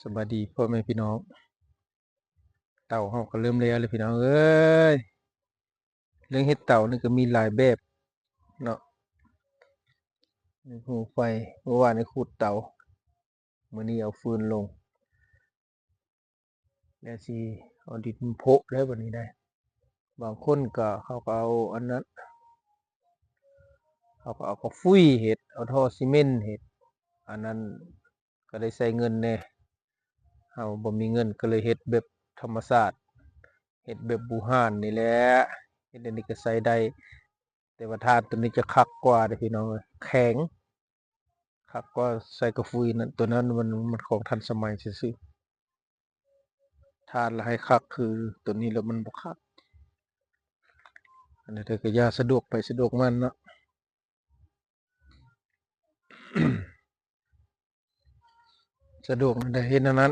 ສະບາຍດີພໍ່ແມ່ພີ່ນ້ອງ. ເຕົາເຮົາກໍເລີ່ມແລ້ວແລ້ວພີ່ນ້ອງເອີຍ. ເລື່ອງເຮັດເຕົານີ້ກໍມີຫຼາຍແບບເນາະ. ນີ້ໂຮມໄຟ, ມື້ວານນີ້ຂຸດເຕົາ, ມື້ນີ້ເອົາຟືນລົງ. ແລ້ວຊິເອົາດິນໂພະແລ້ວບັດນີ້ໄດ໋. ບາງຄົນກໍ ເຂົາກໍເອົາອັນນັ້ນ, ເຂົາກໍເອົາກະຟຸຍເຮັດ, ເອົາທໍ່ຊີເມັນເຮັດ, ອັນນັ້ນກໍໄດ້ໃຊ້ເງິນແດ່. ເຮົາບໍ່ມີເງິນກໍເລີຍເຮັດແບບທຳມະຊາດ, ເຮັດແບບບູຮານນີ້ແຫຼະ. ເຮັດແນວນີ້ກໍໃຊ້ໄດ້, ແຕ່ວ່າຖ່ານຕົວນີ້ຈະຄັກກວ່າເດ້ພີ່ນ້ອງເອີຍ, ແຂງ ຄັກກວ່າໃສ່ກະຟຸຍນັ້ນ. ຕົວນັ້ນມັນ ມັນຂອງທັນສະໄໝຊື່ໆ. ຖ່ານລະໃຫ້ຄັກຄືຕົວນີ້ລະມັນບໍ່ຄັກ. ອັນໃດກໍຢ່າ, ສະດວກໃຜສະດວກມັນເນາະ. ສະດວກແນວໃດເຮັດແນວນັ້ນ.